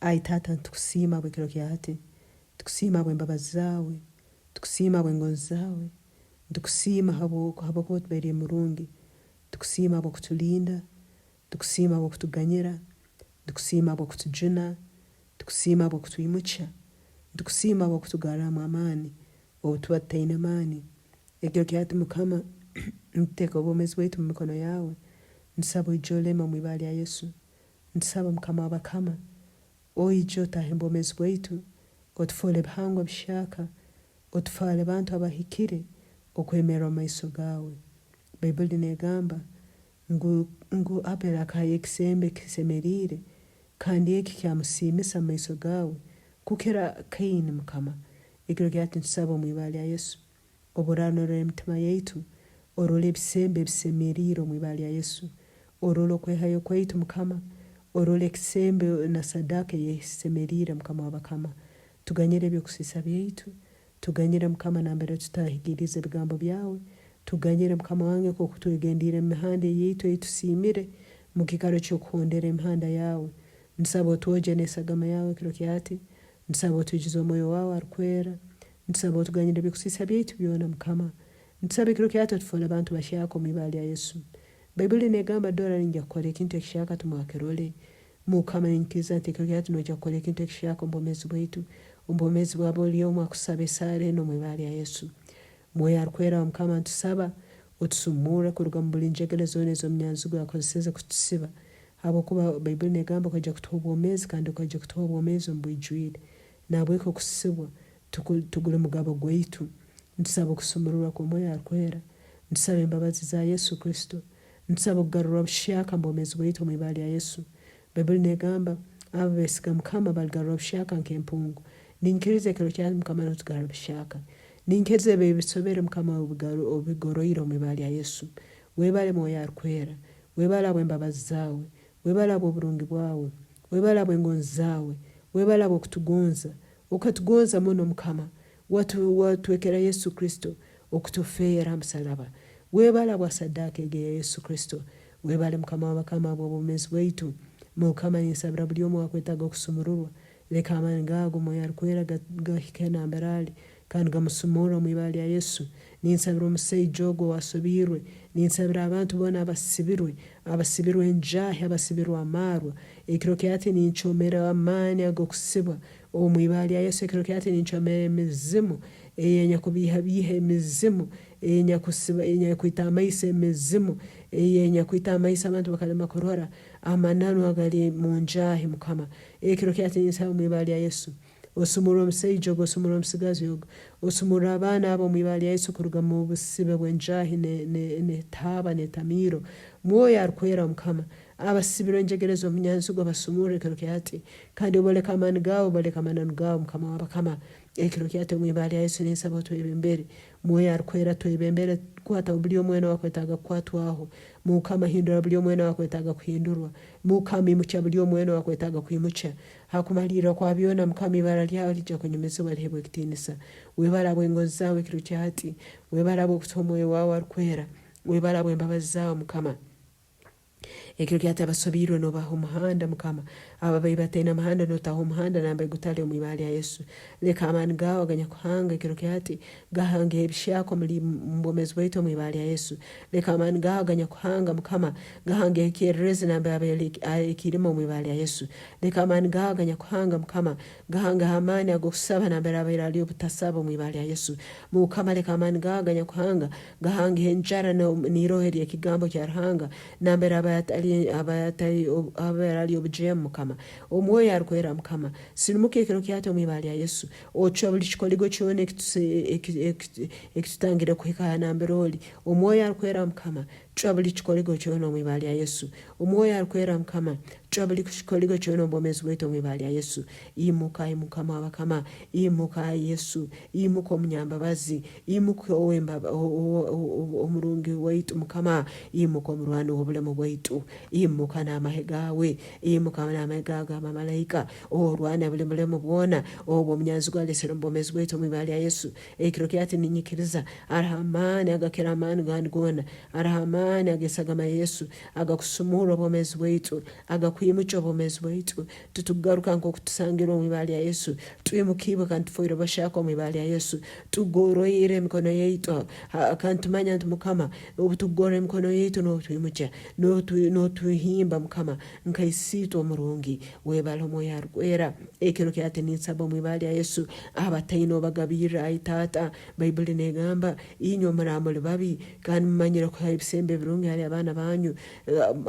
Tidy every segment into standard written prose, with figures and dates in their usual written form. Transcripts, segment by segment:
Ai Taata nitukusiima habw'ekiro kya hati. Nitukusiima habw'embabazi zaawe. Nitukusiima habw'engonzi zaawe. Nitukusiima habw'okuba otubaire murungi. Nitukusiima habw'okutulinda. Nitukusiima habw'okutuganyira. Nitukusiima habw'okutujuna. Nitukusiima habw'okutwimukya. Nitukusiima habw'okutugarramu amaani obu tuba tutaine maani. Ekiro kya hati Mukama, nituteeka obwomeezi bwaitu mu mikono yaawe. Nitusaba oije oleme omu ibara lya Yesu. Nitusaba Mukama w'abakama, oije otaahe omu bwomeezi bwaitu, otufoole ebihangwa bihyaka, otufoole bantu abahikire okwemerra omu maiso gaawe. Baibuli negamba ngu ngu Aberi akahayo ekisembo ekisemeriire kandi eki kyamusiimisa omu maiso gaawe kukira Kaini Mukama. Ekiro kya hati nitusaba omu ibara lya Yesu, obu oraaba norora emitima yaitu, orole ebisembo ebisemeriire omu ibara lya Yesu. Orole okwehayo kwaitu Mukama, orole ekisembo na sadaka eyesemeriire Mukama w'abakama. Tuganyire eby'okusiisa byaitu, Tuganyire Mukama nambere tutahikiriize ebigambo byawe. Tuganyire Mukama wange nk'oku twegendiire mu mihanda eyaitu ei tusiimire mu kiikaro ky'okuhondera emihanda yawe. Ntusaba otwogye n'esagama yawe ekiro kya hati. Ntusaba otwijuze Omwoyo wawe Arukwera. Ntusaba otuganyire eby'okusiisa byaitu byona Mukama. Ntusaba ekiro kya hati otufoole bantu bahyaka omu ibara lya Yesu. Baibuli negamba Dora ninyija kukora ekintu ekihyaka timwakirole. Mukama ninyikiriza nti ekiro kya hati noija kukora ekintu ekihyaka omu bwomeezi bwaitu, omu bwomeezi bwa buli omu akusaba esaara enu omu ibara lya Yesu. Mwoyo Arukwera wa Mukama ntusaba otusumurre kuruga mu buli njegere zoona ez'omunyanzigwa akozeseze kutusiba habwokuba Baibuli negamba okaija kutuha obwomeezi kandi okaija kutuha obwomeezi omu bwijwire. Nahabweki okusibwa tuguli mugabo gwaitu. Ntusaba okusumururwa kw'Omwoyo Arukwera. Ntusaba embabazi za Yesu Kristo. Ntusaba okugarurwa buhyaka omu bwomeezi bwaitu omu ibara lya Yesu. Baibuli negamba, Abo abesiga Mukama baligarurwa buhyaka nk'empungu. Ninyikiriza ekiro kya Mukama notugarra buhyaka. Ninyikiriza ebi ebisobere Mukama obigoroire omu ibara lya Yesu. Webale Mwoyo Arukwera. Webale habw'embabazi zaawe. Webale habw'oburungi bwawe. Webale habw'engonzi zaawe. Webale habw'okutugonza. Okatugonza muno Mukama. Watwekera Yesu Kristo okutufeera ha musalaba. Webale habwa sadaaka egi eya Yesu Kristo. Webale Mukama w'abakama habw'obwomezi bwaitu. Mukama ninsabira buli omu akwetaaga okusumururwa. Leka amaani gaawe ag'Omwoyo Arukwera gahike nambere ali kandi gamusumurre omu ibara lya Yesu. Ninsabira omusaija ogu ow'asobiirwe. Ninsabira abantu boona abasibirwe, abasibirwe enjaahi, abasibirwe amaarwa. Ekiro kya hati nincoomera amaani ag'okusibwa Omu ibara lya Yesu ekiro kya hati nincwamera emizimu eyenyakubiihabiiha, emizimu eyenyakusiba, enyakwita amaiso, emizimu eyenyakwita amaiso abantu bakalema kurora amananu agali munjaahi Mukama. Ekiro kya hati ninsaba omu ibara lya Yesu osumurre omusaija ogu, osumurre omusigazi ogu, osumurre abaana abo omu ibara lya Yesu kuruga mu busibe bw'enjaahi n'etaaba n'etamiiro. Mwoyo arukwera Mukama Abasibirwe enjegere z'omunyanzigwa basumurre ekiro kya hati, kandi oboleke amaani gaawe, oboleke amananu gaawe, Mukama w'abakama. Ekiro kya hati omu ibara lya Yesu ninsaba otwebembere. Mwoyo Arukwera twebembere, kwataho buli omu weena owakwetaaga kukwatwaho. Mukama hindura buli omu weena owakwetaaga kuhindurwa. Mukama imukya buli omu weena owakwetaaga kwimukya. Hakumalirra kwa byona Mukama ibara lyawe lija kunyumizibwa lihebwe ekitiinisa. Webale habw'engonzi zaawe ekiro kya hati. Webale habw'okutuha Omwoyo waawe Arukwera. Webale habw'embabazi zaawe Mukama. Ekiro kya hati abasobiirwe nobaha omuhanda Mukama, abo ababaire bataine muhanda notaho omuhanda nambere gutali omu ibara lya Yesu. Leka amaani gaawe aganyakuhanga ekiro kya hati gahangeho ebihyaka omuli mubwomezi bwaitu omu ibara lya Yesu. Leka amaani gaawe aganyakuhanga Mukama gahangeho ekyererezi nambere habaire ekiirima omu ibara lya Yesu. Leka amaani gaawe aganyakuhanga Mukama gahangeho amaani ag'okusaba nambere habaire hali obutasaba omu ibara lya Yesu. Mukama leka amaani gaawe aganyakuhanga Gahangaho enjara n'iroho ery'ekigambo kya Ruhanga nambere abaire ali obujeemu, Mukama. Omwoyo Arukwera, Mukama, sirimuka ekiro kyati omu ibara lya Yesu, ocwe buli kikoligo kyona ekitutangire kuhika nambere oli. Omwoyo Arukwera, Mukama, cwa buli kikoligo kyona omu ibara lya Yesu. Omwoyo Arukwera, Mukama, cwa buli kikoligo kyona omu bwomeezi bwaitu omu ibara lya Yesu. Imuka, ai Mukama w'abakama, imuka, ai Yesu, imuka omunyambabazi, Imuka omurungi waitu Mukama, imuka omurwani w'obulemu bwaitu, imuka n'amahe gaawe, imuka n'amahe gaawe ag'abamalaika, orwane buli bulemu bwona obu omunyanzigwa alesere omu bwomeezi bwaitu omu ibara lya Yesu. Ekiro kya hati ninyikiriza haroho amaani agakira amaani gandi goona, haroho amaani. Amaani ag'esagama ya Yesu agakusumurra obwomeezi bwaitu, agakwimukya obwomeezi bwaitu. Titukugaruka nk'oku tusangirwe omu ibara lya Yesu. Twimukiibwe kandi tufoirwe bashaaka omu ibara lya Yesu. Tugoroire emikono yaitu kandi tumanya nti Mukama obu tukugorra emikono yaitu notwimukya, notuhimba Mukama nka Isiitwe omurungi. Webale Omwoyo Arukwera. Ekiro kya hati ninsaba omu ibara lya Yesu abataine obagabirre ai Taata. Baibuli negamba, Inywe muraaba muli babi kandi mumanyire kuha ebisembo ebirungi hali abaana banyu,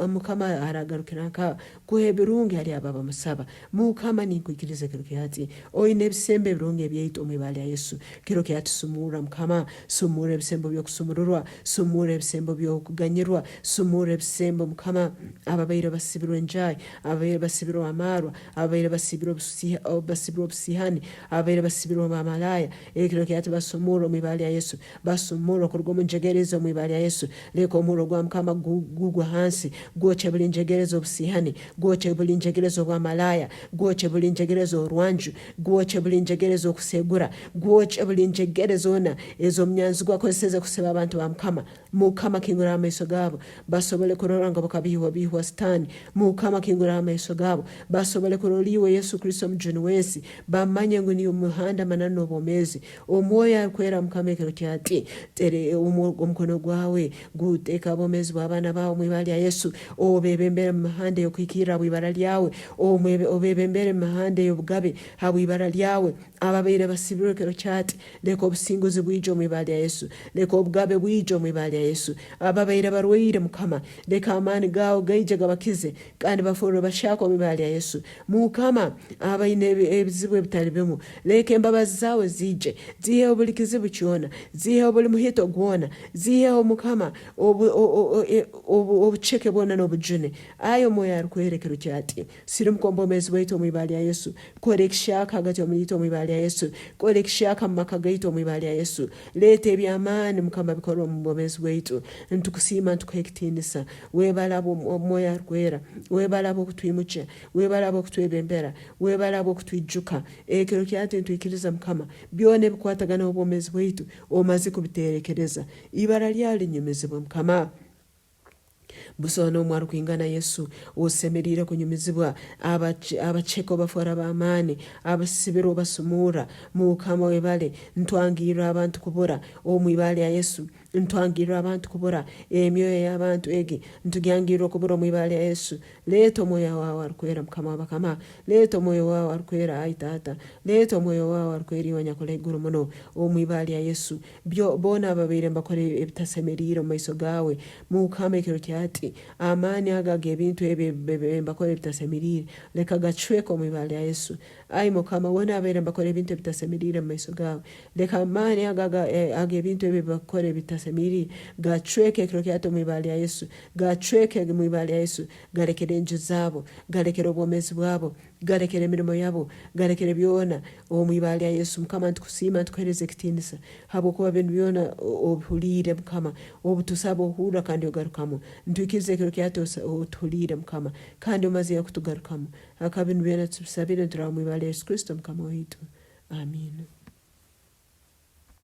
Mukama aragarukira nkaha kuha ebirungi hali abo abamusaba? Mukama ninkwikiriza ekiro kya hati oine ebisembo ebirungi ebyaitu omu ibara lya Yesu. Kiro kya hati sumurra Mukama, sumurra ebisembo by'okusumururwa, sumurra ebisembo by'okuganyirwa, sumurra ebisembo Mukama ababaire basibirwe enjaahi, ababaire basibirwe amaarwa, ababaire basibirwe obusihani, ababaire basibirwe obwamalaaya, Ekiro kya hati basumurre omu ibara lya Yesu. Basumurre okuruga omu njegere ezi omu ibara lya Yesu. Leka omurro gwa Mukama gugwe hansi, gwokye buli njegere ez'obusiihani, gwokye buli njegere ez'obwamalaaya, gwokye buli njegere ez'orwanju, gwokye buli njegere ez'okuseegura, gwokye buli njegere zoona ez'omunyanzigwa akozeseze kusiba abantu ba Mukama. Mukama kinguraho amaiso gaabo basobole kurora nga bakabiihwabiihwa Sitaani. Mukama kinguraho amaiso gaabo basobole kurora iwe Yesu Kristo Omujuni w'ensi, bamanye ngu niiwe muhanda, mananu n'obwomeezi. Omwoyo Arukwera Mukama ekiro kya hati, tere omukono gwawe guteeke ha bwomeezi bw'abaana baawe omu ibara lya Yesu, obebembere mu mihanda ey'okuhikirra habw'ibara lyawe, obebembere mu mihanda ey'obugabe habw'ibara lyawe. Ababaire basibirwe ekiro kya hati, Leka obusinguzi bwije omu ibara lya Yesu. Leka obugabe bwije omu ibara lya Yesu. Ababaire barwaire, Mukama, leka amaani gaawe gaije gabakize kandi bafoorwe bahyaka omu ibara lya Yesu. Mukama, abaine ebizibu ebitali bimu, leka embabazi zaawe ziije, ziiheho buli kizibu kyona, ziiheho buli muhito gwona, ziiheho, Mukama, obuceke bwona n'obujune. Ai Omwoyo Arukwera, ekiro kya hati, Sirimuka omu bwomeezi bwaitu omu ibara lya Yesu. Kora ekihyaka hagati omuli itwe omu ibara lya Yesu. Kora ekihyaka mu maka gaitu omu ibara lya Yesu. Leeta eby'amaani Mukama bikorwe omu bwomeezi bwaitu. Nitukusiima nitukuha ekitiinisa. Webale habw'Omwoyo Arukwera. Webale habw'okutwimukya. Webale habw'okutwebembera. Webale habw'okutwijuka. Ekiro kya hati nitwikiriza Mukama byona ebikwatagana n'obwomeezi bwaitu omaze kubiterekereza. Ibara lyawe linyumizibwe Mukama. Busaho n'omu arukwingana Yesu osemeriire kunyumizibwa, abaceke obafora b'amaani, abasibirwe obasumurra. Mukama webale, ntwangirra abantu kubura omu ibara lya Yesu. Ntwangirra abantu kubura, emyoyo y'abantu egi ntugyangirra okubura omu ibara lya Yesu. Leeta Omwoyo wawe Arukwera Mukama w'abakama. Leeta Omwoyo wawe Arukwera ai Taata. Leeta Omwoyo wawe Arukwera iwe Anyakuraiguru muno omu ibara lya Yesu. Byo, boona ababaire nibakora ebitasemeriire omu maiso gaawe, Mukama, ekiro kya hati, amaani ago ag'ebintu ebi ebi nibakora ebitasemeriire, leka gacweke omu ibara lya Yesu. Ai Mukama, boona ababaire nibakora ebintu ebitasemeriire omu maiso gaawe, leka amaani ago ag'ebintu ebi ebi bakukora ebitasemeriire gacweke ekiro kya hati omu ibara lya Yesu. Gacweke omu ibara lya Yesu. Galekere enju zaabo. Galekere obwomeezi bwabo. Galekere emirimo yabo, galekere byona, omu ibara lya Yesu. Mukama nitukusiima, nitukuhereza ekitiinisa habwokuba binu byona obihuliire Mukama. Obutusaba ohurra kandi ogarukamu. Nitwikiriza ekiro kya hati otuhuliire Mukama kandi omazire kutugarukamu. Aka binu byona tubisabire nituraba omu ibara lya Yesu Kristo Mukama waitu. Amiina.